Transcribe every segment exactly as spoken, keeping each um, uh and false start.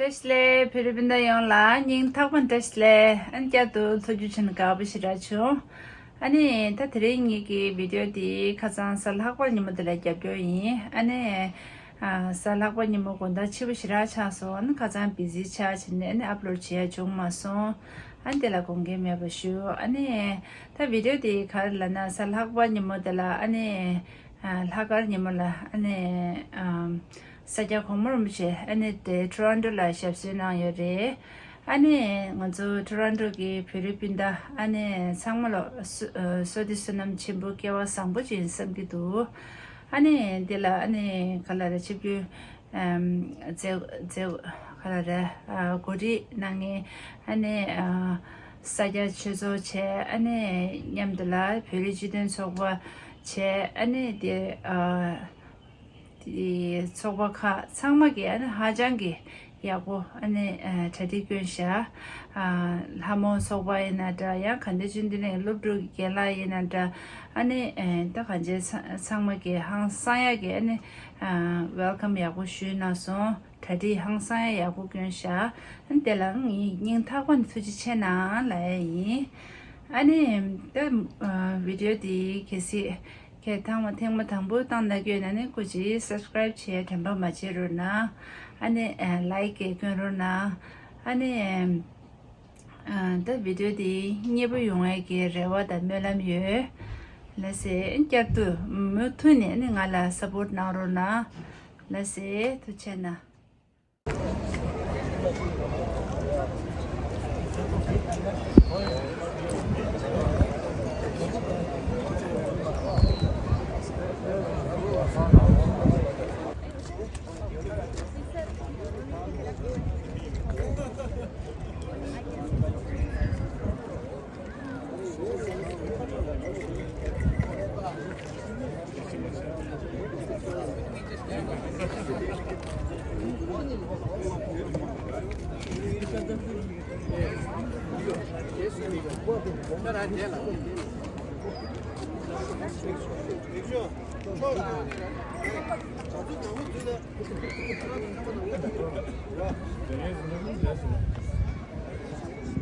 བཀྲ་ཤིས་བདེ་ལེགས། བོད་རིགས་སྤུན་ཟླ་ཡོངས་ལ་སྙིང་ཐག་པ་ནས་བཀྲ་ཤིས་བདེ་ལེགས། ཨ་ནི་བསྐྱར་དུ་ཚོགས་རྒྱུ་བྱུང་ནས་དགའ་པོ་ཞེ་དྲག་བྱུང་། ཨ་ནི་ད་དེ་རིང་ངེད་ཀྱི་བི་ཌི་ཡོ་འདི་ཁ་སང་གཟའ་ལྷག་པ་ཉིན་མོ་འདི་ལ་རྒྱབ་སྐྱོར་ཡིན། ཨ་ནི་ཨ་གཟའ་ལྷག་པ་ཉིན་མོ་དགོང་དག་ཕྱི་པོ་ཞེ་དྲག་ཆགས་སོང་། ཨ་ནི་ཁ་སང་བི་ཟི་ཆགས་བྱས་ནས་ཨ་ནི་ཨབ་ལོཌ་བྱེད་ཡ་བྱུང་མ་སོང་། ཨ་ནི་དེ་ལ་དགོངས་འགལ་མེད་པ་ཞུ། ཨ་ནི་ད་བི་ཌི་ཡོ་འདི་ག་རེ་ལབ་ན་གཟའ་ལྷག་པ་ཉིན་མོ་འདི་ལ་ཨ་ནི་ཨ་ལྷག་དཀར་ཉིན་མོ་ལ་ཨ་ནི་ཨ་ས་སྐྱ་གོང་མ་རིན་པོ་ཆེ་ཨ་ནི་དེ་ཊོ་རོན་ཊོ་ལ་ཞབས་སོར་གནང་ཡོད་རེད། ཨ་ནི་ང་ཚོ་ཊོ་རོན་ཊོ་གི་བོད་རིགས་སྤུན་ཟླ་ཨ་ནི་ཚང་མ་ལ་བསོད་བསོད་བདེ་བསོད་ནམས་ཆེན་པོ་སྐལ་བ་བཟང་པོ་ཅིག་ཡིན་བསམ་གྱི་འདུག། ཨ་ནི་འདི་ལ་ཨ་ནི་ག་ལ་རེ་ཆིབས་བསྒྱུར་ཨམ་མཛད་མཛད་ག་ལ་རེ་ཨ་གོ་སྒྲིག་གནང་མཁན་ཨ་ནི་ཨ་ས་སྐྱ་ཆོས་ཚོགས་བྱས། ཨ་ནི་མཉམ་དུ་ལ་བོད་རིགས་སྤྱི་མཐུན་ཚོགས་པ་བྱས། ཨ་ནི་དེ་ཨ་དེ་ཚོགས་པ་ཁག་ཚང་མ་གིས་ཨ་ནི་ཧ་ཅང་གི་ཡག་པོ་ཨ་ནི་ཨ་གྲ་སྒྲིག་བསྐྱོན་བཞག། ཨ་ལྷ་མོ་ཚོགས་པ་ཡིན་ན་འདྲ། ཡང་ག་འདྲ་ཅིག་འདི་ནས་སློབ་ཕྲུག་གི་རྒན་ལགས་ཡིན་ན་འདྲ། ཨ་ནི་ཨ་ད་གང་ཅི་ཚང་ཚང་མ་གིས་ཧང་སང་ཡག་གི་ཨ་ནི་ཨ་ཝེལ་ཀམ་ཡག་པོ་ཞུས་གནང་སོང་། གྲ་སྒྲིག་ཧང་སང་ཡག་ཡག་པོ་བསྐྱོན་ཤག། ཨ་ནི་དེ་ལ་ངས་སྙིང་ཐག་པ་ནས་ཐུགས་རྗེ་ཆེ་གནང་ལབ་ཡ་ཡིན། ཨ་ནི་ད་ཨ་བི་ཌི་ཡོ་འདི་གལ་སྲིད་ཁྱེད་ཐེངས་མ་ཐེངས་མ་དང་པོ་བཏང་ན་སྐྱོན་ན་ནི་སྐུ་མཁྱེན་སབ་སི་ཀ་རའིབ་བྱེད་དྲན་པ་མ་བརྗེད་རོགས་གནང་། ཨ་ནི་ཨ་ལའིཀ་གི་སྐྱོན་རོགས་གནང་། ཨ་ནི་ཨ་ད་བི་ཌི་ཡོ་འདི་མཉེས་པོ་ཡོང་ཡས་ཀྱི་རེ་བ་དང་སྨོན་ལམ་ཡོད། ལགས་སེ། བསྐྱར་དུ་མུ་མཐུད་ནས་ནི་ང་ལ་སབ་པོརཊ་གནང་རོགས་གནང་། ལགས་སེ། ཐུགས་རྗེ་གནང་།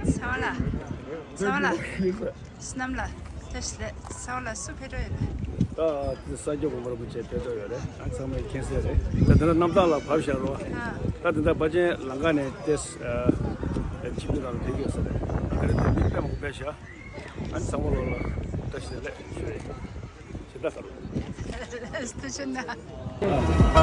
ཚང་ལ། ཚང་ལ། བསོད་ནམས་ལགས། བཀྲ་ཤིས་བདེ་ལེགས། ཚང་ལ་སུ་ཕེབས་འགྲོ་ཡོད་པས། ད་དེ་ས་སྐྱ་གོང་མ་རིན་པོ་ཆེ་ཕེབས་འགྲོ་ཡོད་རེད། ཨ་ཚང་མས་མཁྱེན་གསལ་རེད། ད་དེ་འདྲ་གནམ་ཐང་ལ་བབས་བཞག་རོགས། ཨ། ད་དེ་འདྲ་པ་ཅན་ལམ་ཁ་ནས་ཏེ་ཨ་ཆིབས་བསྒྱུར་ནང་ལ་ཕེབས་ཀྱི་ཡོད་ས་རེད། ཨ་རེ་དེ་མི་དཔེ་མང་པོ་ཕེབས་ཤག། ཨ་ཚང་མ་ལོ་ལ་བཀྲ་ཤིས་བདེ་ལེགས་ཞུ་རེད། ཇི་ལྟར་ཁར། ཐུགས་རྗེ་གནང་།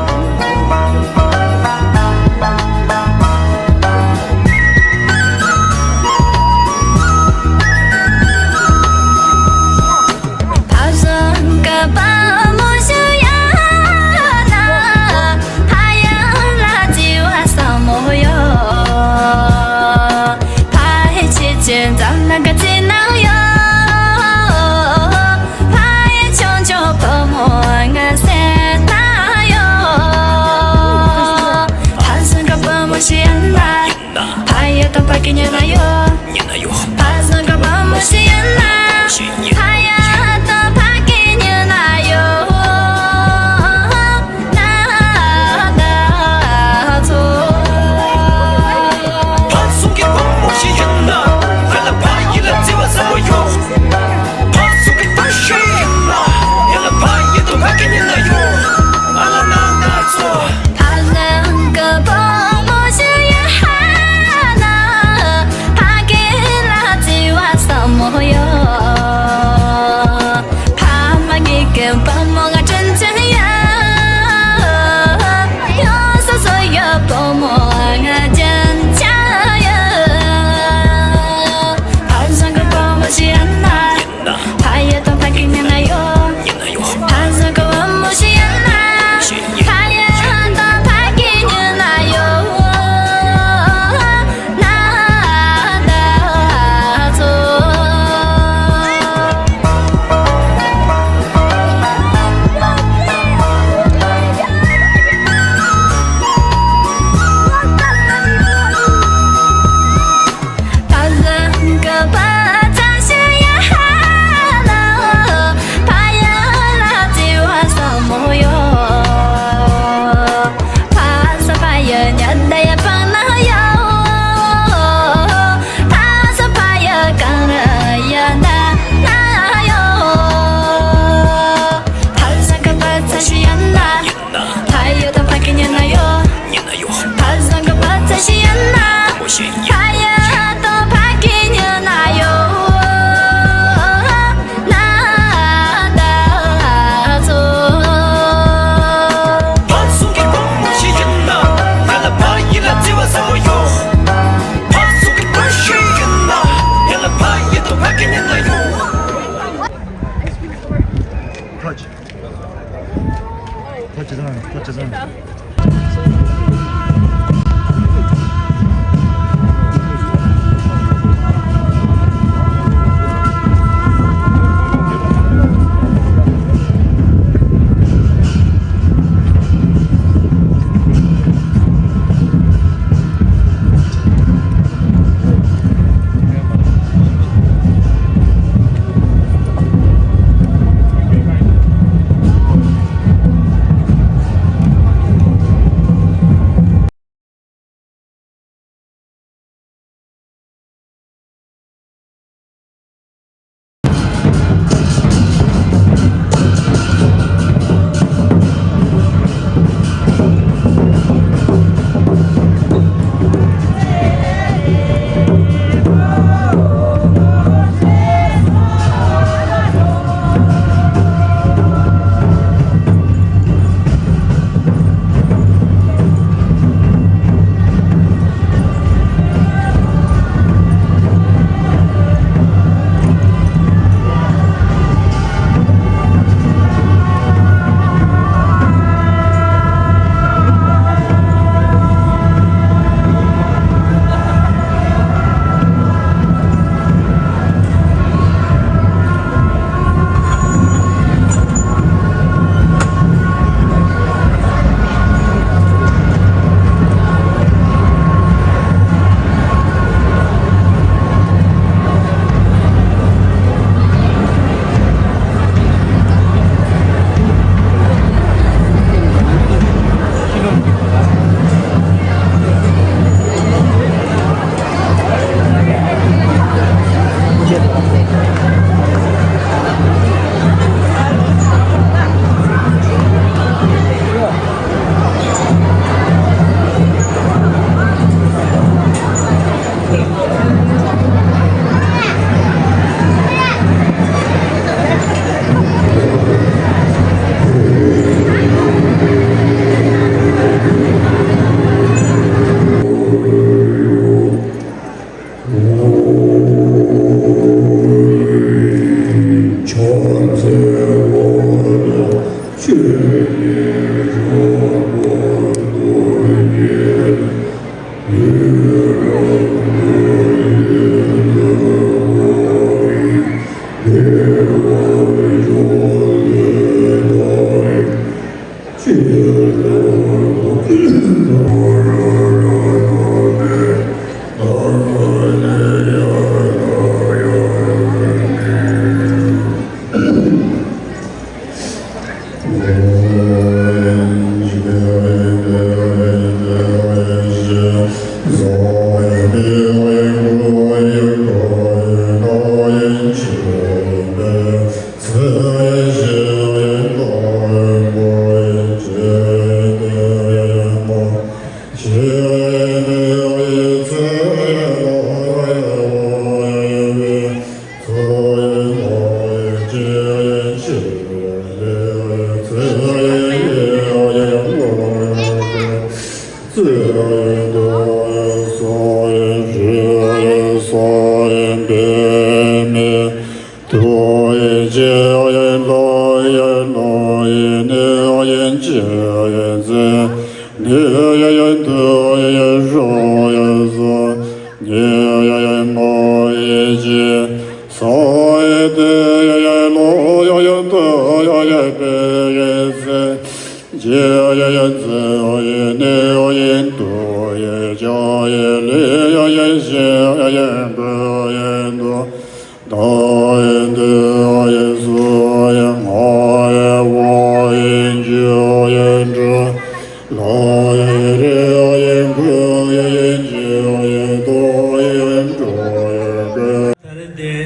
ད་རེས་འདིར་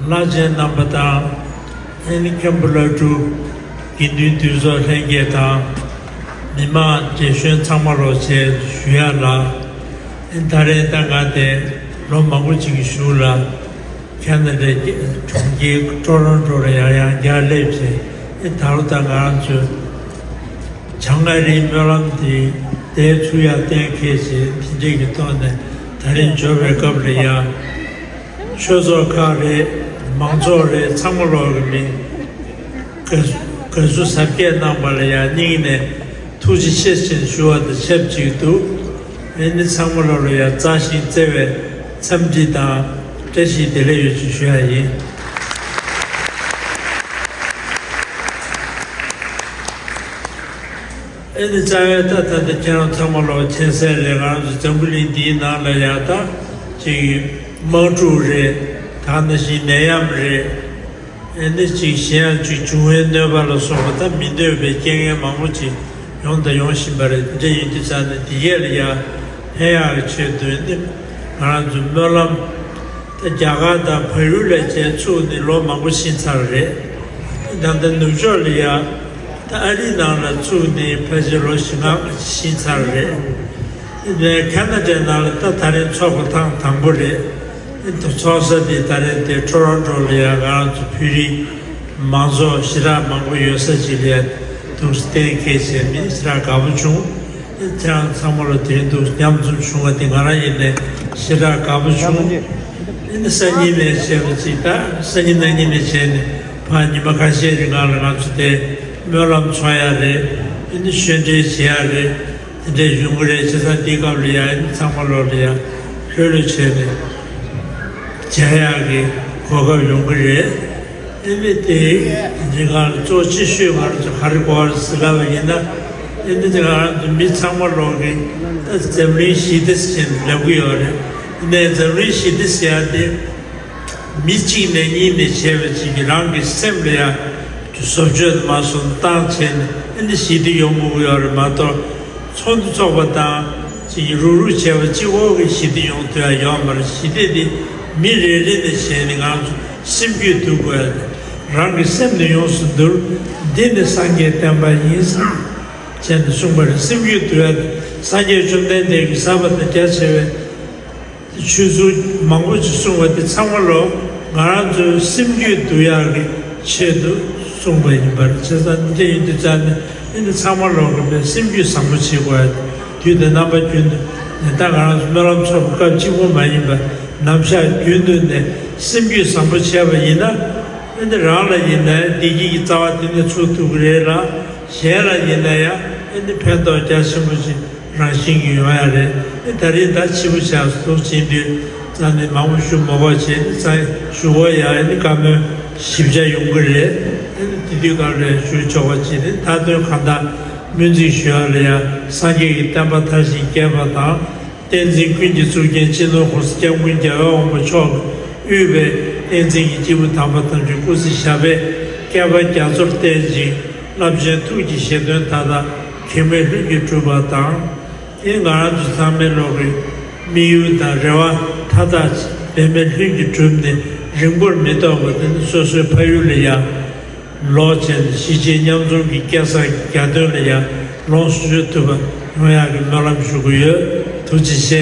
བླ་ཆེན་རྣམ་པ་དང་། ཨེ་ནི་མཁན་པོ་བླ་སྤྲུལ། དགེ་འདུན་འདུས་ཚོགས་ལྷན་རྒྱས་དང་། མི་མང་རྗེ་གཞོན་ཚང་མ་ལོག་བཅས་ཞུ་ཡག་ལ། ཨེ་ནི་ད་རེས་ད་ང་དེ་ལོ་མང་པོ་ཅིག་གི་གཞུག་ལ་ཁེ་ན་ཌའི་གྲོང་ཁྱེར་ཊོ་རོན་ཊོ་ལ་ཡང་ཡང་བསྐྱར་སླེབས་བྱས། ཨེ་ད་ལོ་ད་ང་རང་ཚོའི་བྱང་ཨ་རིའི་སྨོན་ལམ་དེ་དེ་ཚུགས་ཡག་གཏན་འཁེལ་བྱས། དེ་འདྲས་ཀྱི་ཐོག་ནས་ད་རེས་འབྱོར་བའི་སྐབས་ལ་ཡང་། ཆོས་ཚོགས་ཁག་རེད། མང་ཚོགས་རེད། ཚང་མ་ལོག་གི་མི་དགའ་དགའ་བསུ་གཟབ་རྒྱས་གནང་བ་ལ་ཡང་སྙིང་ནས་ཐུགས་རྗེ་ཆེ་ཞེས་ཞུ་བ་དང་ཆབས་ཅིག་ཏུ། ཨེ་ནི་ཚང་མ་ལོག་ལ་ཡང་མཛའ་ཞིང་བརྩེ་བའི་འཚམས་འདྲི་དང་བཀྲ་ཤིས་བདེ་ལེགས་ཡོད་ཅེས་ཞུ་ཡག་ཡིན། ཨེ་ནི་རྩ་བའི་ད་ད་ལྟ་ཁྱེད་རང་ཚང་མ་ལོག་མཁྱེན་གསལ་རེད། ང་རང་ཚོ་འཛམ་བུ་གླིང་འདིའི་ནང་ལ་ཡང་ད་ཅིག་དམག་འཁྲུག་རེད། ད་ནང་བཞིན་ནད་ཡམས་རེད། ཨེ་ནི་ཅིག་གཞན་ཡང་ཅིག་འབྱུང་བའི་གནོད་པ་ལ་སོགས་པ་ད་མི་འདོད་པའི་རྐྱེན་ངན་མང་པོ་ཅིག་ཡོང་དང་ཡོང་བཞིན་པ་རེད། དེ་འདྲ་ཡིན་དུས་ཙང་ནས་འདི་གས་ལ་ཡང་ཕན་ཡག་གི་ཆེད་དུ་ནི་ང་རང་ཚོ་སྨོན་ལམ། ད་རྒྱ་གར་དང་བལ་ཡུལ་ལ་བྱས་ཚུགས་ནས་ལོ་མང་པོ་ཕྱིན་ཚར་རེད། ད་ལྟ་ནུབ་ཕྱོགས་ལ་ཡ་ད་ཨ་རིའི་ནང་ལ་ཚུགས་ནས་ཕལ་ཆེར་ལོ་བཞི་ལྔ་ཕྱིན་ཚར་རེད། ཨ་ནི་ཁེ་ན་ཌའི་ནང་ལ་ད་ད་རེས་ཚོགས་པ་ཐེངས་དང་པོ་རེད། ཨ་ནི་ཚོགས་ས་དེ་ད་རེས་དེ་ཊོ་རོན་ཊོ་ལ་ཡ་ང་རང་ཚོ་བོད་རིགས་མང་ཚོགས་ཞེ་དྲག་མང་པོ་ཡོད་ས་ཅིག་ལ་ཡ་འདུག་སེ་གཏན་འཁེལ་བྱས་མི་ཞེ་དྲག་དགའ་པོ་བྱུང་། ཁྱེད་རང་ཚང་མ་ལ་དེ་རིང་འདུག་མཉམ་འཛོམས་བྱུང་བ་དེ་ང་རང་ཡིན་ནའི་ཞེ་དྲག་དགའ་པོ་བྱུང་། ཨེ་ནི་སང་ཉིན་ནས་བྱས་པ་ཅིག་ད་སང་ཉིན་གནངས་ཉིན་ནས་བྱས་ནས་ཕར་ཉི་མ་ཁ་ཤས་རིང་ལ་ང་ཚོ་དེ་སྨོན་ལམ་ཚོགས་ཡག་རེད། ཨེ་ནི་ཆོས་འབྲེལ་བྱེད་ཡག་རེད། དེ་འདྲས་ཡོང་གི་རེད། བྱས་ཙང་དེའི་སྐབས་ལ་ཡ་ཨེ་ནི་ཚང་མ་ལོག་ལ་ཡ་ལྷོད་ལྷོད་བྱས་ནས་མཇལ་ཡག་གི་གོ་སྐབས་ཡོང་གི་རེད། ཨེ་ནི་དེ་འདི་ག་ལ་གཙོ་ཆེ་ཤོས་ང་རང་ཚོ་ག་རེ་གོ་བ་ཟེར་ལབ་པ་ཡིན་ན། ཨེ་ནི་དེ་ང་རང་ཚོ་མི་ཚང་མ་ལོག་གི་ད་འཛམ་གླིང་ཞི་བདེ་ཟེར་ནས་ལབ་གི་ཡོད་རེད། ཨེ་ནི་འཛམ་གླིང་ཞི་བདེ་ཟེར་ཡ་དེ་མི་གཅིག་ནས་གཉིས་ནས་བྱས་པ་ཅིག་གིས་རང་གི་སེམས་ལ་ཡ་བཟོ་བཅོས་མ་སོང་བཏང་བྱས་ནས་ཨེ་ནི་ཞི་བདེ་ཡོང་དགོས་ཀྱི་ཡོད་རེད་མ་གཏོགས། ཚོགས་འདུ་ཚོགས་པ་དང་ཅིག་རུག་རུག་བྱས་པ་གཅིག་པོ་གིས་ཞི་བདེ་ཡོང་ཐུབ་ཡ་ཡོད་མ་རེད། ཞི་བདེ་དེ་མི་རེ་རེ་ནས་བྱས་ནས་ང་ཚོ་སེམས་རྒྱུད་འདུལ་དགོས་ཡ་རེད། རང་གི་སེམས་ནས་ཡོངས་སུ་འདུལ། འདི་ནི་སངས་རྒྱས་བསྟན་པ་ཡིན་བྱས་ནས་གསུངས་པ་རེད། སེམས་རྒྱུད་འདུལ་ཡ་དེ་སངས་རྒྱས་བཅོམ་ལྡན་འདས་ཀྱིས་ཟབ་པ་དང་རྒྱ་ཆེ་བའི་ཆོས་ཚུལ་མང་པོ་ཅིག་གསུངས་པ་དེ་ཚང་མ་ལོ་ང་རང་ཚོའི་སེམས་རྒྱུད་འདུལ་ཡག་གི་ཆེད་དུ་གསུངས་པ་ཡིན་པར། བྱས་ཙང་འདི་འདྲ་ཡིན་དུས་ཙང་ནས་ཨེ་ནི་ཚང་མ་ལོ་གི་སེམས་རྒྱུད་བཟང་པོ་བྱེད་དགོས་ཡ་དུས་དང་རྣམ་པ་རྒྱུན་དུ་ནས་ད་ང་རང་ཚོ་སྨོན་ལམ་ཚོགས་པ་སྐབས་གཅིག་པོ་མ་ཡིན་པར་ནམ་ཞག་རྒྱུན་དུ་ནས་སེམས་རྒྱུད་བཟང་པོ་བྱས་པ་ཡིན་ན། ཨེ་ནི་རང་ལ་ཡིན་ན་བདེ་སྐྱིད་ཀྱི་རྩ་བ་དེ་ནས་ཚུགས་ཐུབ་ཀྱི་རེད་ལ། གཞན་ལ་ཡིན་ན་ཡང་ཨེ་ནི་ཕན་ཐོགས་རྒྱ་ཆེན་པོ་ཅིག་རང་བཞིན་གྱིས་ཡོང་ཡ་རེད། ཨེ་ད་རེས་ད་ཕྱི་པོ་ཆགས་སུ་འདུག་ཕྱིན་དུས་རྩ་ནས་མང་པོ་ཞུ་མ་དགོས་བྱས་ནས་རྩ་ཞུ་དགོས་ཡ་ཨེ་ནི་བཀའ་མོལ་ཞིབ་ཆ་ཡོང་གི་རེད། ཨེ་ནི་དེ་དུས་སྐབས་ལ་ཞུ་ཆོག་པ་བྱས་ནས་མཐའ་དོན་གང་ལྟར་སྨོན་ཚིག་ཞུ་ཡ་ལ་ཡ་སངས་རྒྱས་ཀྱི་བསྟན་པ་མཐར་ཕྱིན་རྒྱས་པ་དང་། བསྟན་འཛིན་ཀུན་གྱི་གཙུག་རྒྱན་སྤྱི་ནོར་༸གོང་ས་༸སྐྱབས་མགོན་རྒྱལ་བ་དབང་པོ་མཆོག་གིས་དབུས་པའི་བསྟན་འཛིན་གྱི་སྐྱེས་བུ་དམ་པ་ཐམས་ཅད་སྐུ་ཚེ་ཞབས་པད་བསྐལ་པ་རྒྱ་མཚོར་བརྟན་ཅིང་། རླབས་ཆེན་ཐུགས་ཀྱི་བཞེད་དོན་མཐའ་དག་གེགས་མེད་ལྷུན་གྱིས་གྲུབ་པ་དང་། དེ་ང་རང་ཚོ་ཚང་མའི་ལོག་གི་དམིགས་ཡུལ་དང་རེ་བ་མཐའ་དག་འབད་མེད་ལྷུན་གྱིས་གྲུབ་ནས་རིང་པོར་མི་ཐོགས་པ་དེ་ནི་སོ་སོའི་ཕ་ཡུལ་ལ་ཡང་ལོག་བྱས་ནས་གཞིས་བྱེས་མཉམ་འཛོམས་ཀྱི་སྐལ་བཟང་གི་རྒྱ་སྟོན་ལ་ཡང་ལོངས་སུ་སྤྱོད་ཐུབ་པ། ཡོང་ཡག་གི་སྨོན་ལམ་ཞུ་གི་ཡོད། ཐུགས་རྗེ་ཆེ།